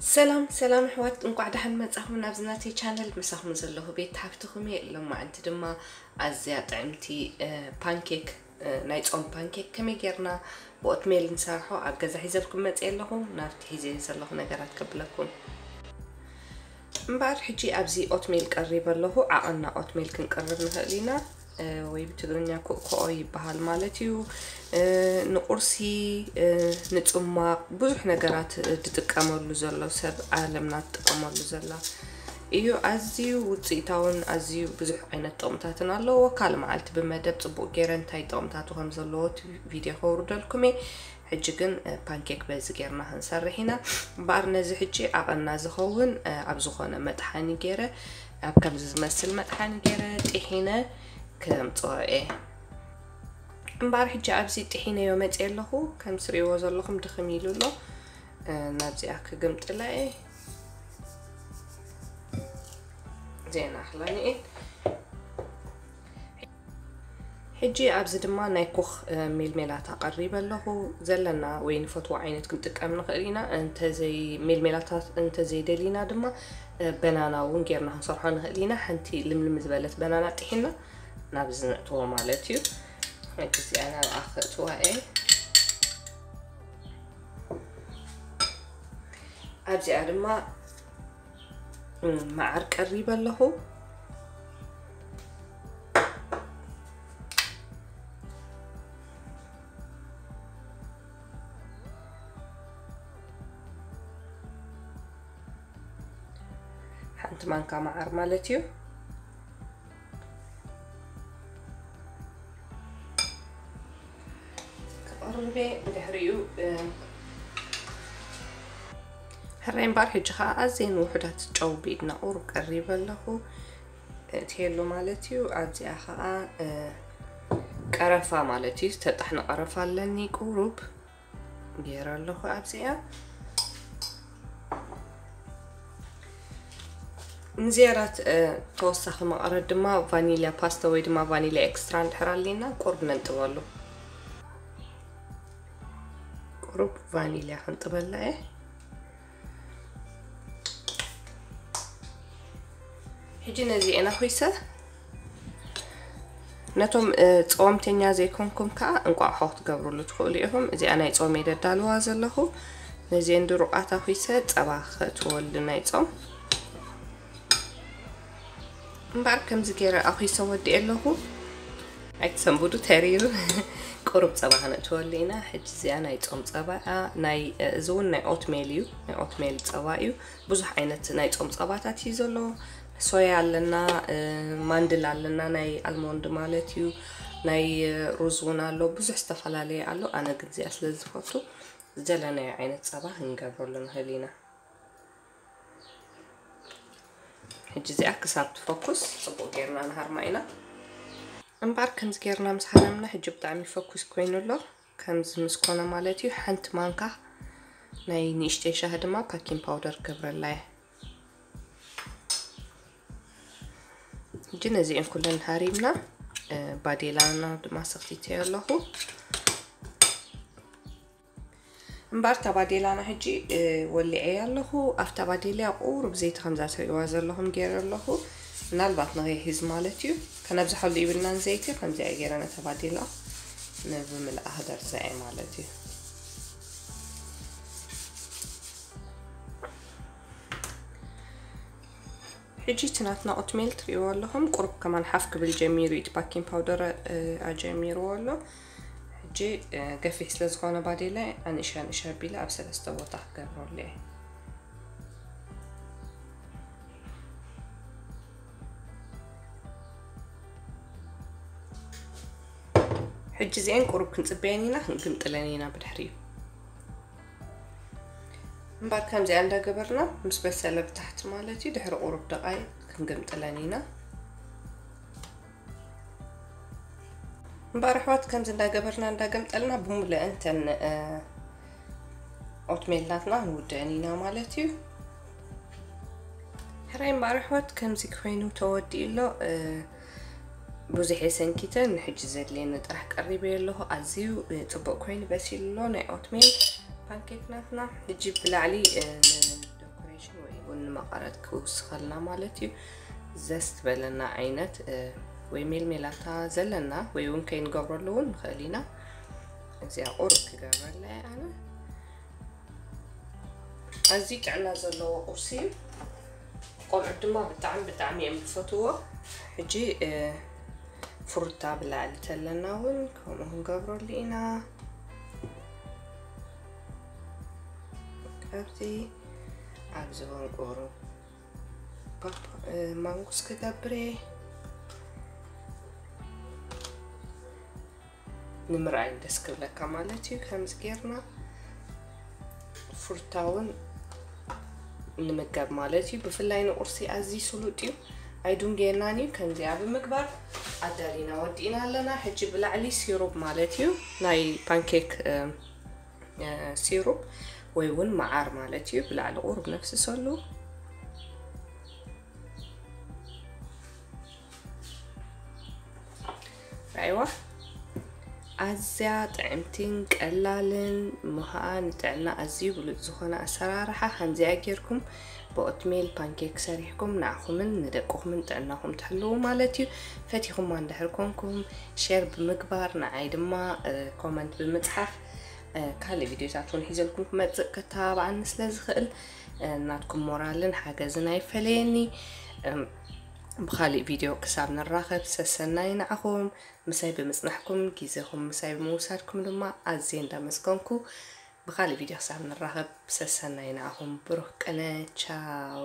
ሰላም ሰላም ኣሕዋት፣ እንቋዕ ደሓን መጻኹም ናብዚ ናተይ ቻነል። ምሳኹም ዘለኹ ቤት ሓፍትኹም እየ። ሎማዓንቲ ድማ ኣዝያ ጥዕምቲ፣ እ፣ ፓንኬክ፣ እ፣ ናይ ጾም ፓንኬክ ከመይ ጌርና ብኦትሜል ንሰርሖ ኣብ ገዛ ሒዘልኩም መጽየ ኣለኹ። ናብቲ ሒዘዮ ዘለኹ ነገራት ከብለኩም። እምበኣር ሕጂ ኣብዚ ኦትሜል ቀሪበ ኣለኹ። ዓቐና ኦትሜል ክንቅርብ ንኽእል ኢና፣ እ፣ ወይ ብትግርኛ ኮ-፣ ኮኦ ይበሃል ማለት እዩ። እ፣ ንቁርሲ፣ እ፣ ንጽሟቕ ብዙሕ ነገራት፣ እ፣ ዝጥቀመሉ ዘሎ ሰብ፣ ዓለምና ትጥቀመሉ ዘላ እዩ። ኣዝዩ ውጽኢታውን ኣዝዩ ብዙሕ ዓይነት ጥቕምታትን ኣለዎ። ካልእ መዓልቲ ብመደብ ጽቡቕ ገይረ እንታይ ጥቕምታቱ ከም ዘለዎ እቲ ቪድዮ ከውርደልኩም እየ። ሕጂ ግን፣ እ፣ ፓንኬክ በዚ ጌርና ክንሰርሕ ኢና። እምበኣር ነዚ ሕጂ ዓቐና ዝኸውን፣ እ፣ ኣብ ዝኾነ መጥሓኒ ገይረ፣ ኣብ ከምዚ ዝመስል መጥሓኒ ገይረ ጥሒነ ከምጽኦ እየ። እምበኣር ሕጂ ኣብዚ ጥሒነዮ መጽየ ኣለኹ። ከም ትርእይዎ ዘለኹም ድኽም ኢሉ ኣሎ። እ፣ ናብዚኣ ክግምጥላ እየ። ዜና ኣኽላኒ እየ። ሕጂ ኣብዚ ድማ ናይ ኮኽ፣ እ፣ ሜልሜላታ ቀሪበ ኣለኹ። ዘለና ወይ ንፈትዎ ዓይነት ክንጥቀም ንኽእል ኢና። እንተዘይ-፣ ሜልሜላታት እንተዘይደሊና ድማ፣ እ፣ በናና እውን ጌርና ክንሰርሖ ንኽእል ኢና። ሓንቲ ልምልም ዝበለት በናና ጥሒና ናብዚ ነእትዎ ማለት እዩ። ሕጂ እዚኣ ናብኣ ከእትዋ እየ። ኣብዚኣ ድማ፣ እ፣ መዓር ቀሪበ ኣለኹ። ሓንቲ ማንካ መዓር ማለት እዩ። ክቕርብ እየ። ድሕሪኡ፣ እ፣ ሕራይ እምበኣር ሕጂ ኸዓ ኣዝየን ውሑዳት ጨው ብኢድና ቁሩብ ቀሪበ ኣለኹ። እትየሉ ማለት እዩ። ኣብዚኣ ኸዓ፣ እ፣ ቀረፋ ማለት እዩ። ዝተጣሕነ ቀረፋ ኣለኒ። ቁሩብ ገይረ ኣለኹ ኣብዚኣ። ንዝያዳት፣ እ፣ ተወሳኺ መቐረት ድማ ቫኒልያ ፓስታ ወይ ድማ ቫኒልያ ኤክስትራ እንድሕር ኣሊና ቁሩብ ነንጥበሉ። ቁሩብ ቫኒልያ ክንጥበላ እየ። ሕጂ ነዚኤን ኣኹይሰ ነቶም፣ እ፣ ጸወምተኛ ዘይኮንኩም ከኣ እንቋቑሖ ክትገብሩሉ ትኽእሉ ኢኹም። እዚኣ ናይ ጾም እየ ደዳልዋ ዘለኹ። ነዚኤን ድሩቓት ኣኹይሰ ጸባ ከእትወሉ ናይ ጾም። እምበኣር ከምዚ ገይረ ኣኹይሰ ወዲኤ ኣለኹ። ኣይትሰንብዱ፣ ተሪሩ። ቁሩብ ጸባ ከነእትወሉ ኢና። ሕጂ እዚኣ ናይ ጾም ጸባ እያ። ናይ፣ እ፣ እዚ እውን ናይ ኦትሜል እዩ። ናይ ኦትሜል ጸባ እዩ። ብዙሕ ዓይነት ናይ ጾም ጸባታት እዩ ዘሎ። ሶያ ኣለና፣ እ፣ ማንድል ኣለና፣ ናይ ኣልሞንድ ማለት እዩ። ናይ፣ እ፣ ሩዝ እውን ኣሎ። ብዙሕ ዝተፈላለየ ኣሎ። ኣነ ግን እዚኣ ስለ ዝፈቱ፣ ዝደለናዮ ዓይነት ጸባ ክንገብረሉ ንኽእል ኢና። ሕጂ እዚኣ ክሳብ ትፈኩስ ጽቡቕ ጌርና ንሃርማ ኢና። እምበኣር ከምዚ ጌርና ምስ ሃረምና፣ ሕጂ ብጣዕሚ ፈኩስ ኮይኑ ኣሎ። ከምዚ ምስ ኮነ ማለት እዩ፣ ሓንቲ ማንካ ናይ ንእሽተይ ሻሂ ድማ ፓኪንግ ፓውደር ክገብረላ እየ። ሕጂ ነዚኤን ኩለን ሃሪምና፣ እ፣ ባዴላና ድማ ሰኽቲተዮ ኣለኹ። እምበኣር እታ ባዴላና ሕጂ፣ እ፣ ወሊዐያ ኣለኹ። ኣብታ ባዴላ ቁሩብ ዘይቲ ከምዛ ትርእይዋ ዘለኹም ገይረ ኣለኹ። ምናልባት ንኸይሒዝ ማለት እዩ። ከነብዝሐሉ ይብልናን ዘይቲ፣ ከምዚኣ ገይረ ነታ ባዴላ ነብምልኣ ክደርዛ እየ ማለት እዩ። ሕጂ እቲ ናትና ኦትሜል ትርእይዎ ኣለኹም፣ ቁሩብ ከማን ሓፍ ክብል ጀሚሩ እዩ። እቲ ባኪንግ ፓውደር፣ እ፣ ኣጀሚርዎ ኣሎ። ሕጂ፣ እ፣ ገፊሕ ስለ ዝኾነ ባዴላ ኣንእሽ ኣንእሽ ኣቢለ ኣብ ሰለስተ ቦታ ክገብረሉ እየ። ሕጂ እዚአን ቁሩብ ክንጽበየን ኢና፣ ክንግምጥለን ኢና ብድሕሪኡ። እምበር ከምዚኣ እንዳገበርና ምስ በሰለ ብታሕቲ ማለት እዩ፣ ድሕሪ ቁሩብ ደቃይቅ ክንግምጥለን ኢና። እምበር ኣሕዋት ከምዚ እንዳገበርና እንዳገምጠልና ብሙሉአን እተን፣ እ፣ ኦትሜል ናትና ንውድአን ኢና ማለት እዩ። ሕራይ እምበር ኣሕዋት ከምዚ ኮይኑ ተወዲኡ ኣሎ። እ፣ ብዙሕ የሰንኪተ፣ ንሕጂ ዘድልየኒ ጥራሕ ቀሪበዮ ኣለኹ። ኣዝዩ፣ እ፣ ጽቡቕ ኮይኑ በሲሉ ኣሎ ናይ ኦትሜል ፓንኬክ ናትና። ሕጂ ብላዕሊ፣ እ፣ ን-፣ መቐረት ክውስኸልና ማለት እዩ። ዘስ ዝበለና ዓይነት ወይ ሜልሜላታ ዘለና ወይ እውን ከይንገብረሉ እውን ንኽእል ኢና። እዚኣ ቁሩብ ክገብረላ እየ ኣነ። ኣዝዩ ጥዕና ዘለዎ ቁርሲ እዩ። ቆልዑት ድማ ብጣዕሚ ብጣዕሚ እዮም ዝፈትዎ። ሕጂ ፍሩታ ብላዕሊ ተለና እውን ከምኡ ክንገብረሉ ኢና። ኣብዚ ኣብዚ እውን ቁሩብ ማንጉስ ክገብር እየ። ንምርኣይ ደስ ክብለካ ማለት እዩ። ከምዚ ጌርና ፍሩታ እውን ንምገብ ማለት እዩ። ብፍላይ ንቁርሲ ኣዝዩ ስሉጥ እዩ፣ ኣይዱንጌናን እዩ። ከምዚኣ ብምግባር ኣዳሊና ወዲእና ኣለና። ሕጂ ብላዕሊ ሲሩፕ ማለት እዩ፣ ናይ ፓንኬክ ሲሩፕ ወይ እውን መዓር ማለት እዩ። ብላዕሊ ቁሩብ ነፍስሰሉ። ራይዋ ኣዝያ ጥዕምቲን ቀላልን ምሃኣ ንጥዕና ኣዝዩ ብሉፅ ዝኾነ ኣሰራርሓ ከምዚኣ ጌርኩም ብኦትሜል ፓንኬክ ሰሪሕኩም ንዓኹምን ንደቅኹምን ጥዕናኹም ትሕልዉ ማለት እዩ። ፈቲኹማ እንድሕር ኮንኩም ሼር ብምግባር ንዓይ ድማ ኮመንት ብምፅሓፍ ካልእ ቪድዮታት እውን ሒዘልኩም ክመፅእ ከተባብዓኒ ስለ ዝኽእል ናትኩም ሞራልን ሓገዝን ኣይፈለየኒ። ብኻሊእ ቪድዮ ክሳብ ንራኸብ ሰሰናይ ንዓኹም። ምሳይ ብምፅናሕኩም፣ ግዜኹም ምሳይ ብምውሳድኩም ድማ ኣዝየ እንዳመስገንኩ፣ ብኻሊእ ቪድዮ ክሳብ ንራኸብ ሰሰናይ ንዓኹም። ብሩኽ ቅነ። ቻው።